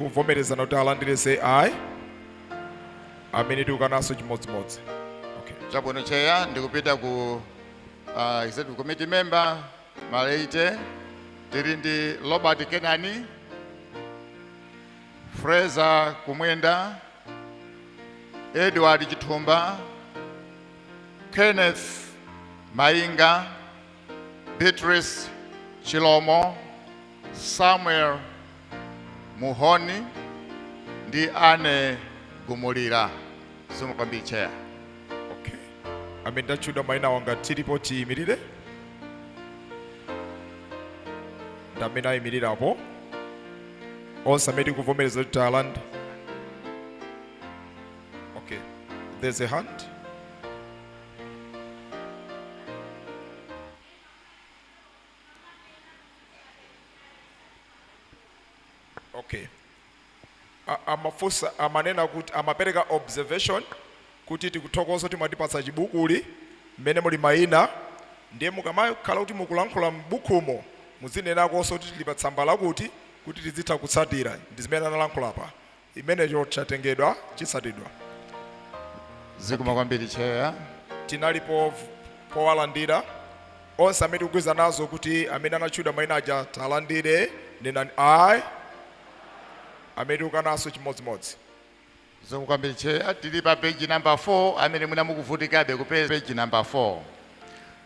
Kuvomerezana kuti alandire, say aye. Amene tikukananso, chimodzimodzi. Okay. Chabwino, Chair, ndikupita ku executive committee member ma laity. Tili ndi Robert Kenani, Fraser Kumwenda, Edward Chithumba, Kenneth Mainga, Beatrice Chilomo, Samuel Muhoni ndi Ane Gumulira. Zikomo kwambiri, Chair. Okay, amene ndatchula mayina wanga tilipo, tiyimirire. Ndi amene ayimirirapo onse amene tikuvomereza kuti talanda. Okay, there's a hand. Okay. Amafunsa, amanena kuti amapereka observation kuti tikuthokoza kuti mwatipatsa chibukuli mmene muli mayina, ndiye mukamakhala kuti mukulankhula m'bukumo muzinenakonso kuti tili pa tsamba lakuti, kuti tizitha kutsatira. Ndi zimene analankhula pa imenecho, chatengedwa, chitsatidwa. Zikomo kwambiri, Chair. Tinalipo powalandira onse. Amene tikugwirizana nazo kuti amene anatchulidwa mayina aja talandire, nenani aye. Amene tikukananso, chimodzimodzi. Zikomo kwambiri, Chair. Tili pa page number 4. Amene mwina mukuvutikabe kupeza page number 4,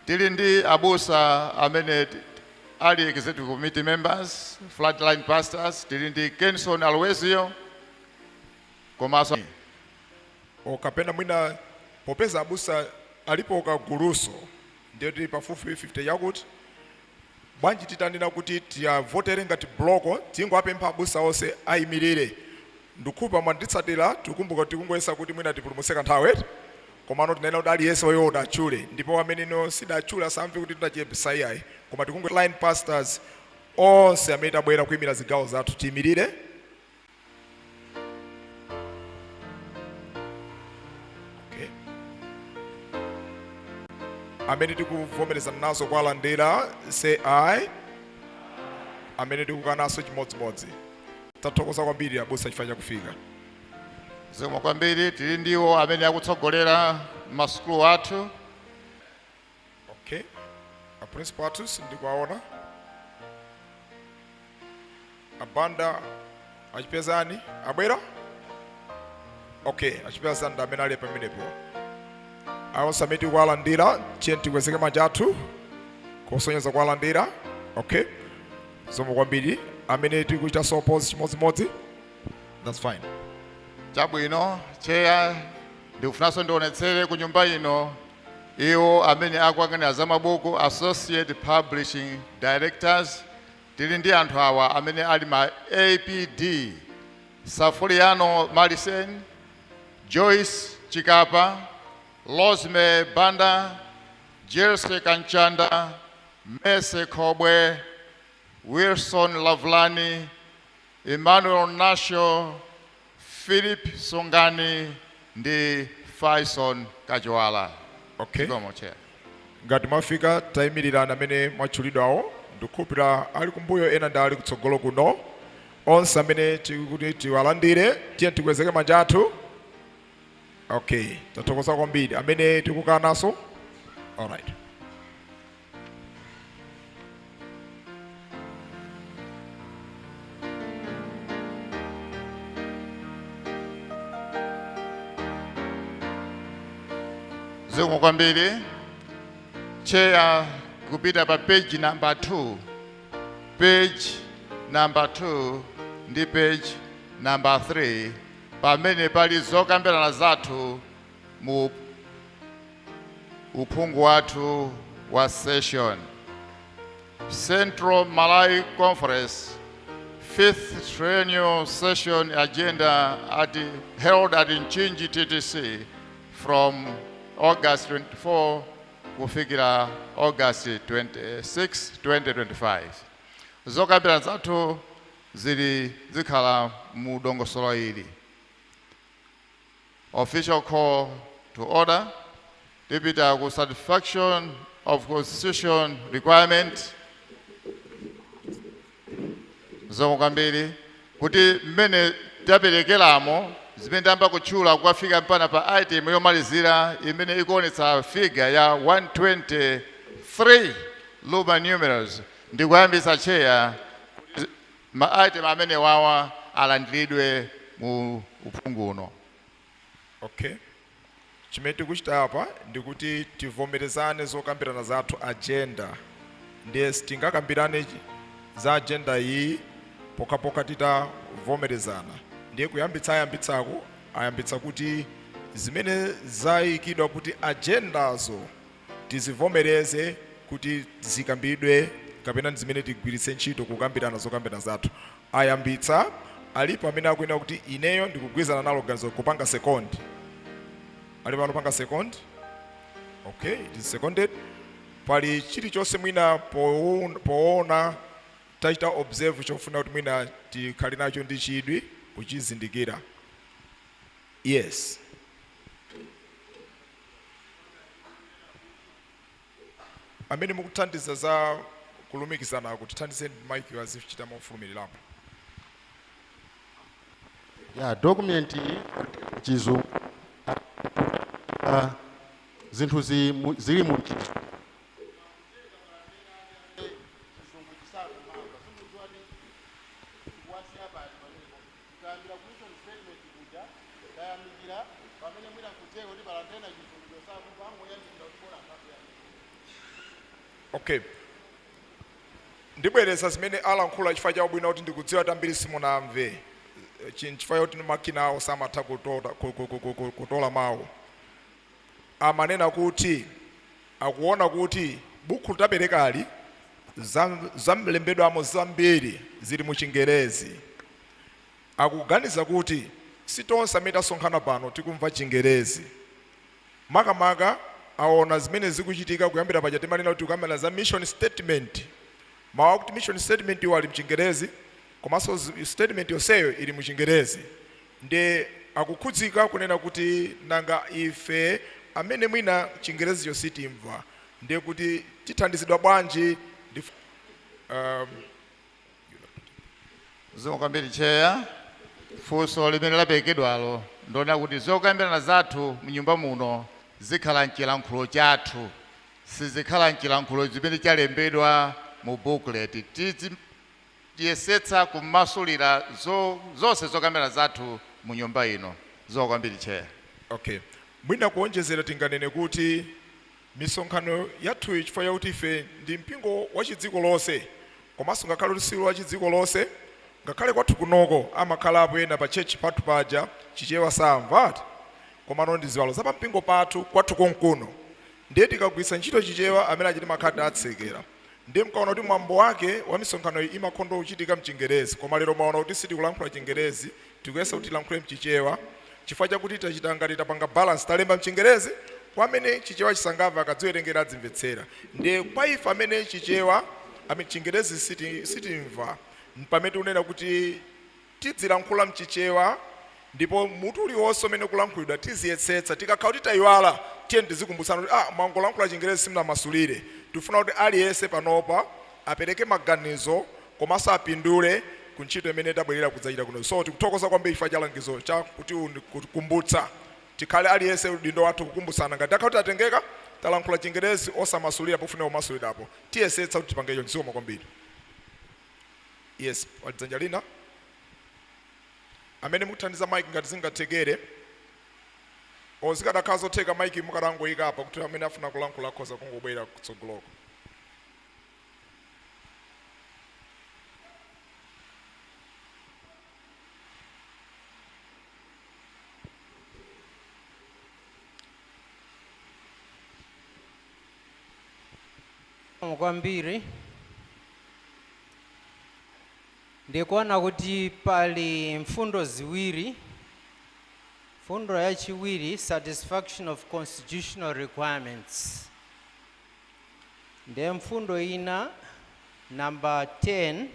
tili ndi abusa amene ali executive committee members, frontline pastors. Tili ndi Kenson Alwezio komanso O, kapena mwina popeza abusa alipo kaguluso, ndiye tili pafupifupi 50 yakuti, bwanji titanena kuti tiyavotere ngati block? Tingowapempha abusa onse ayimirire. Ndikhupa mwanditsatira. Tikumbuka tikungoyesa kuti mwina tipulumutse kanthawi eti, komano tinena kuti aliyense woyona atchule, ndipo amene no sidatchule asamve kuti tinachepesa, iyayi. Koma tikungo line pastors onse amene tabwera kuyimira zigawo zathu tiyimirire. Okay. Amene tikuvomerezana nazo kuwalandira, say aye. Amene tikukananso, chimodzimodzi. Tathokoza kwambiri abusa chifukwa chakufika. Zikomo kwambiri. Tili ndiwo amene akutsogolera masukulu athu. Okay, a principal athu sindikuwaona. Abanda achipezani abwera. Okay, achipezani ndi amene ali pamenepo. Awonse amene tikuwalandira, tiye tikwezeke manja athu kusonyeza kuwalandira. Okay, zikomo kwambiri. Amene tikuchita oppose, chimodzimodzi. That's fine. Chabwino, Chair, ndikufunanso ndionetsere ku nyumba ino iwo amene akuyang'anira za mabuku, associate publishing directors. Tili ndi anthu awa amene ali ma APD: Safuriano Malisen, Joyce Chikapa, Rosme Banda, Jelse Kanchanda, Mese Khobwe, Wilson Lavlani, Emmanuel Nasho, Philip Sungani ndi Faison Kachiwala. Okay. Zikomo, Chair. Ngati mwafika, tayimirirani amene mwatchulidwawo. Ndikukhulupirira ali kumbuyo ena ndi ali kutsogolo kuno. Onse amene tikuti tiwalandire, tiye tikwezeke manja athu. Okay, tathokoza kwambiri. Amene tikukananso, alright. Zikomo kwambiri, Chair. Kupita pa page number 2, page number 2 ndi page number 3, pamene pali zokambirana zathu mu uphungu wathu wa session, Central Malawi Conference fifth triennial session agenda held at Mchinji TTC from August 24 kufikira August 26, 2025. Zokambirana zathu zili zikhala mu dongosolo ili: official call to order, tipita ku satisfaction of constitution requirement, zikomo kwambiri. Kuti mmene taperekeramo zimene tayamba kutchula kukafika mpaka pa item yomalizira imene ikuonetsa figure ya 123 Roman numerals, ndikuyambitsa, Chair, ma item amene wawa alandiridwe mu uphungu uno. Okay, chimene tikuchita apa ndikuti tivomerezane zokambirana zathu, agenda. Ndiye sitingakambirane za agenda iyi pokhapokha titavomerezana. Ndiye kuyambitsa ayambitsako, ayambitsa kuti zimene zayikidwa kuti agendazo tizivomereze kuti zikambidwe kapena zimene tigwiritse ntchito kukambirana zokambirana zathu. Ayambitsa, alipo amene akuyenera kuti ineyo ndikugwirizana nalo ganizo, kupanga second? Ali pano panga second? Okay, it is seconded. Pali chilichonse mwina poona tachita observe chofuna kuti mwina tikhale nacho ndi chidwi kuchizindikira? Yes, amene mukuthandiza za kulumikizana, kutithandizeni, mike azichita mofulumirirapo. Ya, document iyi chizungu, zinthu zili mu chizungu. Okay, ndibwereza zimene alankhula chifukwa cha ubwino kuti ndikudziwa tambiri simunamve. Chifukwa choti makina awo samatha kutola mawu. Amanena kuti akuona kuti bukhu taperekali zamlembedwamo zambiri zili mu Chingerezi. Akuganiza kuti sitonse amene tasonkhana pano tikumva Chingerezi. Makamaka aona zimene zikuchitika kuyambira paja timanena kuti kuyambira za mission statement, mawu akuti mission statement iwo ali mchingerezi, komanso statement yonseyo ili muchingerezi. Ndi akukhudzika kunena kuti nanga ife amene mwina Chingerezicho sitimva, ndiye kuti tithandizidwa bwanji? Ndi Zikomo kwambiri, Chair. Funso limene laperekedwalo, ndiona kuti zokambirana zathu mnyumba muno zikhala mchilankhulo chathu, sizikhala mchilankhulo chimene chalembedwa mu booklet. Tiyesetsa kumasulira zonse zokambirana zathu mu nyumba ino. Zikomo kwambiri, Chair. Okay, mwina kuonjezera tinganene kuti misonkhano yathuyi, chifukwa chakuti ife ndi mpingo wa chidziko lonse, komanso ngakhale kuti si wa chidziko lonse, ngakhale kwathu kunoko amakhalapo ena pa church pathu paja Chichewa samva, komano ndi ziwalo za pampingo pathu kwathu konkuno. Ndiye tikagwiritsa ntchito Chichewa, amene achiti makhadi atsekera. Ndiye mkaona kuti mwambo wake wa misonkhano iyi imakhonda kuchitika mchingerezi, koma lero mwaona kuti sitikulankhula Chingerezi, tikuyesa kuti tilankhule mchichewa chifukwa chakuti tachita ngati tapanga balance. Talemba mchingerezi kwa amene Chichewa chisangamva, akadziwerengera adzimvetsera. Ndiye kwa ife amene Chichewa amene Chingerezi sitimva, pamene tikunena kuti tidzilankhula mchichewa, ndipo mutu uliwonse umene kulankhulidwa tiziyesetsa, tikakhala kuti tayiwala, tiye tizikumbutsana kuti ah, mwangolankhula Chingerezi simunamasulire. Tifuna kuti aliyense panopa apereke maganizo komanso apindule ku ntchito imene tabwerera kudzachita kuno. So tikuthokoza kwambiri chifukwa cha langizo cha kuti kukumbutsa, tikhale aliyense udindo wathu kukumbutsana. Ngati takhala kuti tatengeka, talankhula Chingerezi osamasulira pofuna kumasulirapo, tiyesetsa kuti tipangecho. Zikomo kwambiri. Yes, padzanja lina, amene mukuthandiza mike, ngati zingathekere o zikadakhala zotheka, mike mukadangoyika apa kuti amene afuna kulankhula akhoza kungobwera kutsogoloko. Kwambiri ndikuona kuti pali mfundo ziwiri. Mfundo yachiwiri, satisfaction of constitutional requirements, ndiye mfundo ina number 10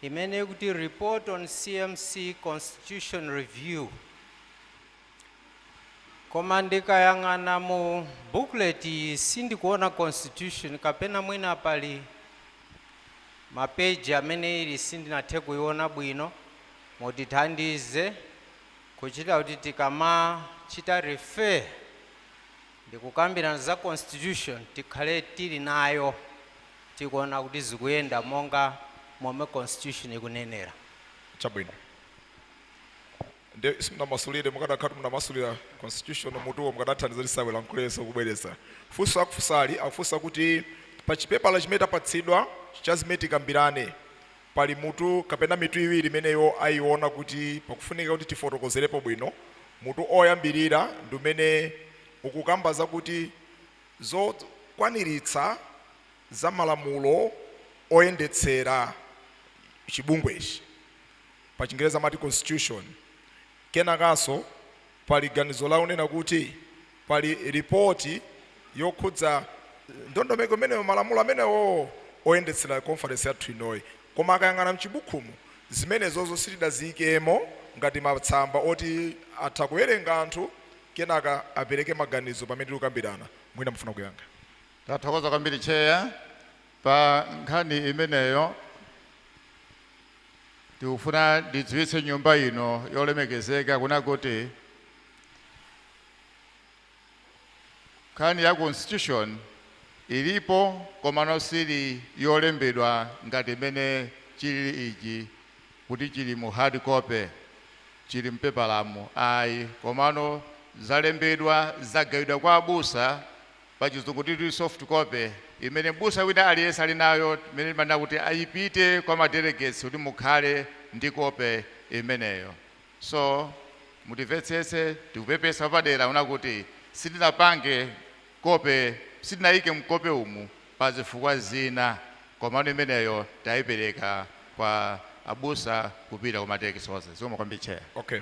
imene ikuti report on CMC constitution review. Koma ndikayang'ana mu booklet iyi sindikuona constitution, kapena mwina pali mapeji amene ili sindinathe kuiona bwino. Mutithandize kuchita kuti tikamachita refer ndikukambirana za constitution tikhale tili nayo, tikuona kuti zikuyenda monga momwe constitution ikunenera. Chabwino, ndi simunamasulire. Mukadakhala munamasulira constitution mutuwo, mukadathandiza tisawe lankulenso kubwereza funso. Akufusali akufunsa kuti pa chipepala chimene tapatsidwa cha zimene tikambirane, pali mutu kapena mitu iwiri imeneyo ayiona kuti pakufunika kuti tifotokozerepo bwino. Mutu oyambirira ndi umene ukukamba zakuti zokwaniritsa za malamulo oyendetsera chibungwechi, pa Chingereza amati constitution. Kenakanso pali ganizo launena kuti pali ripoti yokhudza ndondomeko imeneyo, malamulo amenewo oyendetsera conference yathu inoyi. Koma akayang'ana mchibukhumu, zimenezozo sitidaziyikemo ngati matsamba oti atha kuwerenga anthu, kenaka apereke maganizo pamene tikukambirana. Mwina mufuna kuyankha? Tathokoza kwambiri, Chair. Pa nkhani imeneyo, tikufuna ndidziwitse nyumba ino yolemekezeka kuna kuti nkhani ya constitution ilipo, komano sili yolembedwa ngati imene chilili ichi, kuti chili mu hard copy, chili mpepalamu, ayi. Komano zalembedwa, zagawidwa kwa abusa, pa Chizungu titi soft copy, imene busa wina aliyense ali nayo, imene imanena kuti ayipite kwa ma delegates kuti mukhale ndi kope imeneyo. So mutimvetsetse, tikupepesa padera una kuti sitinapange kope, sitinayike mkope umu pa zifukwa zina, komano imeneyo tayipereka kwa abusa kupita kwa ma delegates onse. Zikomo kwambiri, Chair. Okay,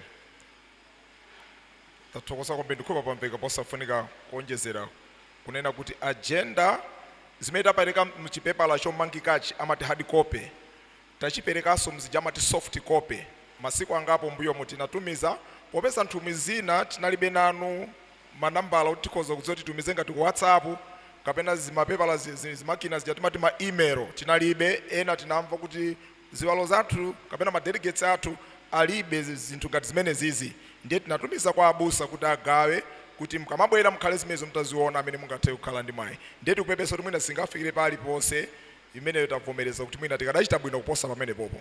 tathokoza kwambiri. Ndikhupa pamveka posafunika kuonjezera kunena kuti agenda zimene tapereka mchipepala chomangikachi amati hard copy, tachiperekanso mzija amati soft copy. Masiku angapo mbuyomu tinatumiza, popeza nthumwi zina tinalibe nanu manambala kuti tikhoza kudziwa titumize ngati ku WhatsApp kapena zimapepala zimakina zija timati ma email tinalibe. Ena tinamva kuti ziwalo zathu kapena ma delegates athu alibe zinthu ngati zimene zizi, ndiye tinatumiza kwa abusa kuti agawe, kuti mkamabwera mukhale zimenezo mutaziona, amene mungathe kukhala ndi mwayi. Ndiye tikupepesa kuti mwina singafikire paliponse. Imeneyo tavomereza kuti mwina tikadachita bwino kuposa pamene popo.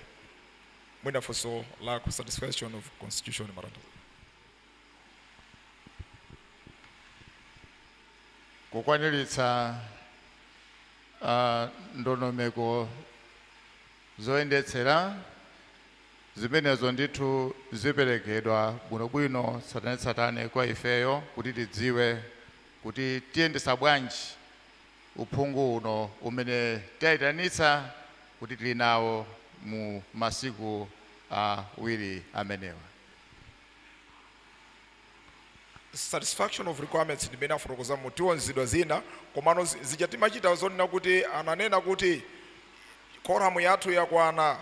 Mwina funso la satisfaction of constitution matanthauzo? Kukwaniritsa ndondomeko zoyendetsera zimenezo ndithu ziperekedwa bwinobwino tsatanetsatane kwa ifeyo, kuti tidziwe kuti tiyendesa bwanji uphungu uno umene tayitanitsa kuti tili nawo mu masiku awiri amenewa. Satisfaction of requirements ndimene afotokoza mutiwonzedwa zina, komano zija timachita zonena kuti ananena kuti quorum yathu yakwana,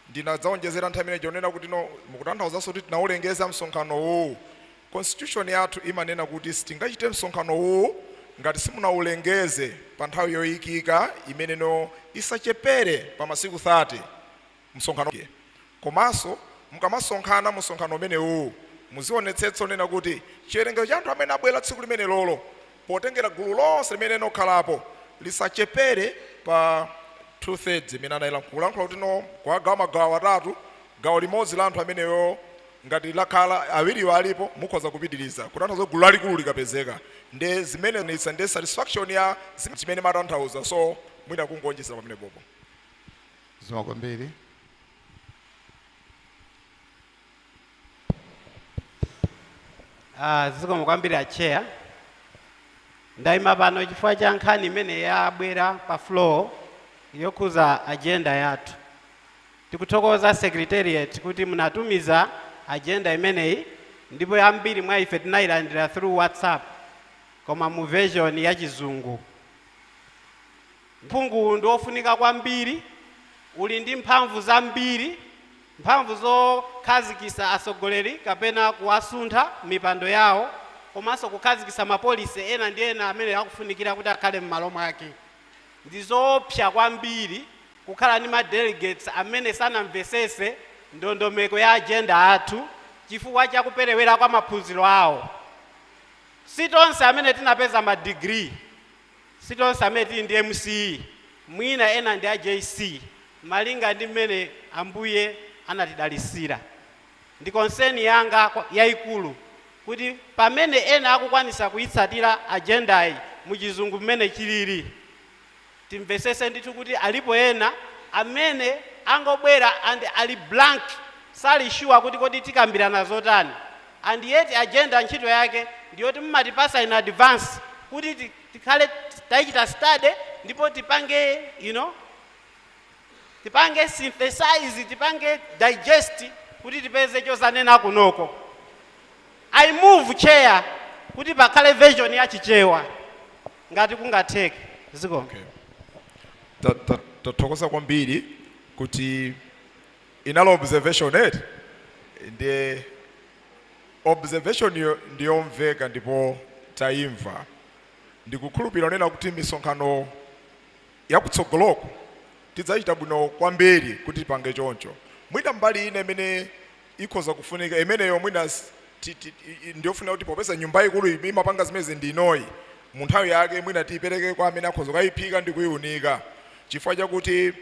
ndinadzaonjezera nthawi imene chonena kuti no, mukutanthauzanso kuti tinawulengeza msonkhano uwu. Constitution yathu imanena kuti sitingachite msonkhano uwu ngati simunawulengeze pa nthawi yoyikika imene no isachepere pa masiku 30 msonkhano. Komanso mukamasonkhana msonkhano umene uwu, muzionetsetsa onena kuti chiwerengero cha anthu amene abwera tsiku limene lolo, potengera gulu lonse limene nokhalapo, lisachepere pa 2/3 imene anayilankhula kuti no kuwagawa magawo atatu, gawo limodzi la anthu ameneyo ngati lakhala awiriwo alipo, mukhoza kupitiriza, kutanthauza gulu lalikulu likapezeka. Nde zimene nitsa ndi satisfaction ya zimene matanthauza, so mwina kungonjezera pamene popo. Zikomo kwambiri. Zikomo kwambiri, a Chair. Ndayima pano chifukwa cha nkhani imene yabwera pa floor yokhuza agenda yathu. Tikuthokoza secretariat kuti munatumiza agenda imeneyi, ndipo ambiri mwa ife tinayilandira through WhatsApp, koma mu version ya Chizungu. Mphungu ndi wofunika kwambiri, uli ndi mphamvu zambiri, mphamvu zokhazikitsa atsogoleri kapena kuwasuntha mipando yawo, komanso kukhazikitsa ma policy ena ndi ena amene akufunikira kuti akhale m'malo mwake. Ndi zoopsa kwambiri kukhala ndi ma delegates amene sanamvesese Ndondomeko ya agenda athu chifukwa chakuperewera kwa maphunziro awo. Si tonse amene tinapeza ma degree, si tonse amene tili ndi MCE, mwina ena ndi a JC, malinga ndi mmene Ambuye anatidalisira. Ndi concern yanga yayikulu kuti pamene ena akukwanisa kuyitsatira agendayi muchizungu mmene chilili, timvesese ndithu kuti alipo ena amene angobwera and ali blank, sali sure kuti kodi tikambirana zotani. And yet agenda ntchito yake ndiyoti mmatipasa in advance kuti tikhale tayichita study, ndipo tipange tipange synthesize, tipange digest kuti tipeze chozanena kunoko. I move, Chair, kuti pakhale version ya Chichewa ngati kungatheke. Zikomo. Okay. Tathokoza kwambiri kuti inalo observation eti ndiye observation yo ndiyomveka ndipo tayimva. Ndikukhulupirira nena kuti misonkhano yakutsogoloko tidzachita bwino kwambiri kuti tipange choncho. Mwina mbali ina imene ikhoza kufunika imeneyo mwina ndiyofuna kuti popeza nyumba ikulu imapanga zimezi ndi inoyi, mu nthawi yake mwina tiyipereke kwa amene akhoza kukayiphika ndi kuyiunika, chifukwa chakuti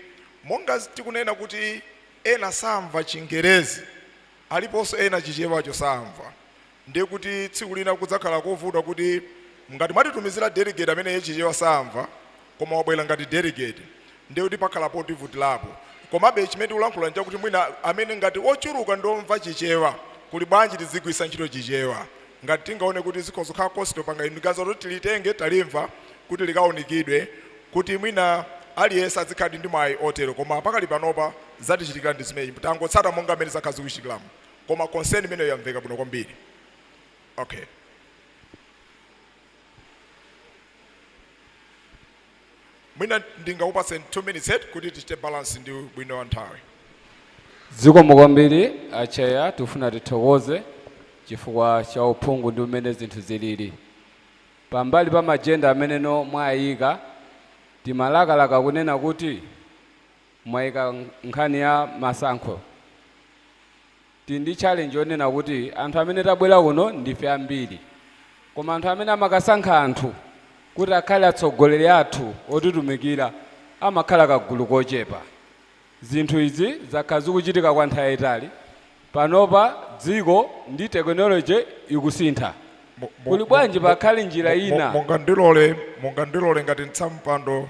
monga tikunena kuti ena samva Chingerezi, aliponso ena Chichewacho samva. Ndiye kuti tsiku lina kudzakhala kovuta kuti ngati mwatitumizira delegate amene iye Chichewa samva koma wabwera ngati delegate, ndiye kuti pakhala potivutirapo. Komabe chimene tikulankhula nchakuti mwina amene ngati ochuluka ndomva Chichewa, kuli bwanji tizigwisa ntchito Chichewa ngati tingaone kuti zikhoza kukhala cost panga ganizo kuti tilitenge, talimva kuti likaunikidwe kuti mwina aliyense azikhala ndi mwayi otero. Koma pakali panopa zatichitikira ndi zimene tangotsata monga mmene zakhala zikuchitikiramo, koma concern imeneyo yamveka bwino kwambiri. Okay, mwina ndingakupatse 2 minutes eti kuti tichite balance ndi bwino wa nthawi. Zikomo kwambiri, a Chair. Tifuna tithokoze chifukwa cha uphungu ndi umene zinthu zilili pambali pa ma agenda ameneno mwayika. Timalakalaka kunena kuti mwayika nkhani ya masankho. Tili ndi challenge yonena kuti anthu amene tabwera kuno ndife ambiri, koma anthu amene amakasankha anthu kuti akhale atsogoleri athu otitumikira amakhala kagulu kochepa. Zinthu izi zakhala zikuchitika kwa nthawi yayitali. Panopa dziko ndi technology ikusintha. Kuli bwanji pakhale njira ina? Mungandilole ngati mtsampando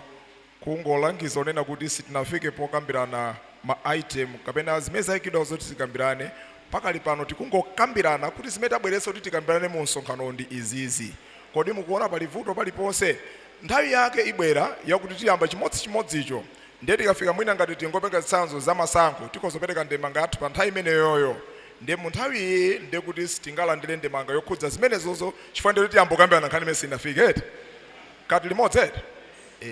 kungolangiza onena kuti sitinafike pokambirana ma item kapena zimene zayikidwa zoti tikambirane. Pakali pano tikungokambirana kuti zimene tabweretsa kuti tikambirane mu msonkhano ndi izizi. Kodi mukuona pali vuto paliponse? Nthawi yake ibwera yakuti tiyamba chimodzimodzicho, ndiye tikafika mwina ngati tingopereka zitsanzo za masankho, tikhozopereka ndemanga yathu pa nthawi imeneyoyo. Ndiye mu nthawi iyi ndiye kuti sitingalandire ndemanga yokhudza zimenezozo, chifukwa ndiye kuti tiyamba kukambirana nkhani imene sinafike eti kati limodzi eti.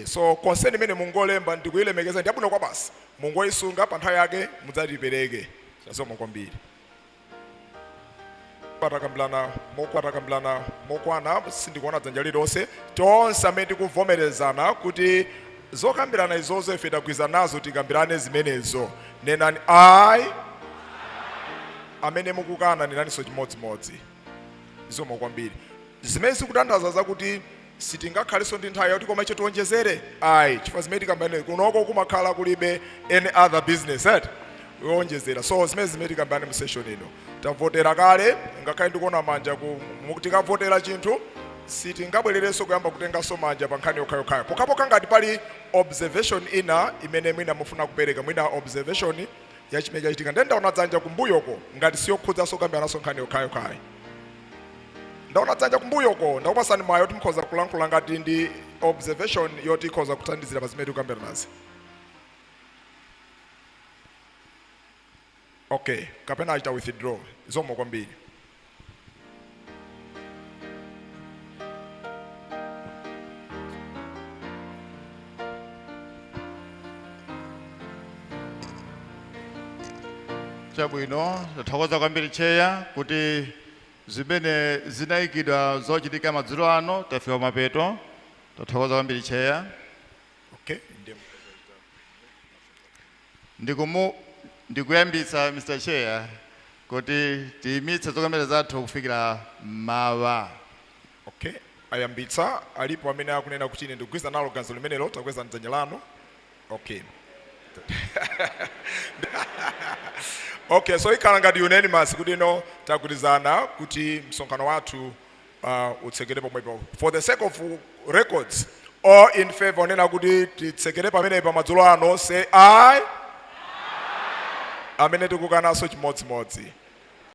So concern imene mungolemba ndikuyilemekeza, ndi yabwino kwa basi, mungoyisunga, pa nthawi yake mudzatipereke. Zikomo kwambiri. Patakambirana mokwana, sindikuona dzanja lililonse. Tonse amene tikuvomerezana kuti zokambirana izozo ife tagwirizana nazo, tikambirane zimenezo, nenani ayi. Amene mukukana, nenaninso chimodzimodzi. Zikomo kwambiri. Zimene zikutanthauza zakuti sitingakhalenso ndi nthawi yakuti koma icho tionjezere, ayi, chifukwa zimene tikambirane kunoko kumakhala kulibe any other business eti yowonjezera. So zimene tikambirane mu session ino tavotera kale, ngakhale ndikuona manja tikavotera chinthu sitingabwererenso kuyamba kutenganso manja pa nkhani yokhayokhayo, pokhapokha ngati pali observation ina imene mwina mufuna kupereka, mwina observation ya chimene chachitika. Ndiye ndaona dzanja kumbuyoko, ngati siyokhudzaso kukambiranaso nkhani yokhayokhayo. Ndaona dzanja kumbuyoko, ndakupasani mwayi kuti mukhoza kulankhula ngati ndi observation yoti ikhoza kuthandizira pa zimene tikukambirana nazi. Okay, kapena achita withdraw. Zikomo kwambiri. Chabwino, tathokoza kwambiri, Chair, kuti zimene zinayikidwa zochitika madzulo ano tafika kumapeto. Tathokoza kwambiri, Chair. Okay, ndiye Ndikumu Ndikuyambitsa, Mr Chair, kuti tiyimitse zokambirana zathu kufikira mawa. Okay, ayambitsa. Alipo amene akunena kuti ine ndikugwirizana nalo ganizo limenelo? Takweza dzanja lanu. Okay, so ikhala ngati unanimous kuti ino tagwirizana kuti msonkhano wathu utsekere pomwepo. For the sake of records, all in favor onena kuti titsekere pamenepa madzulo ano, say aye. Amene tikukananso chimodzimodzi.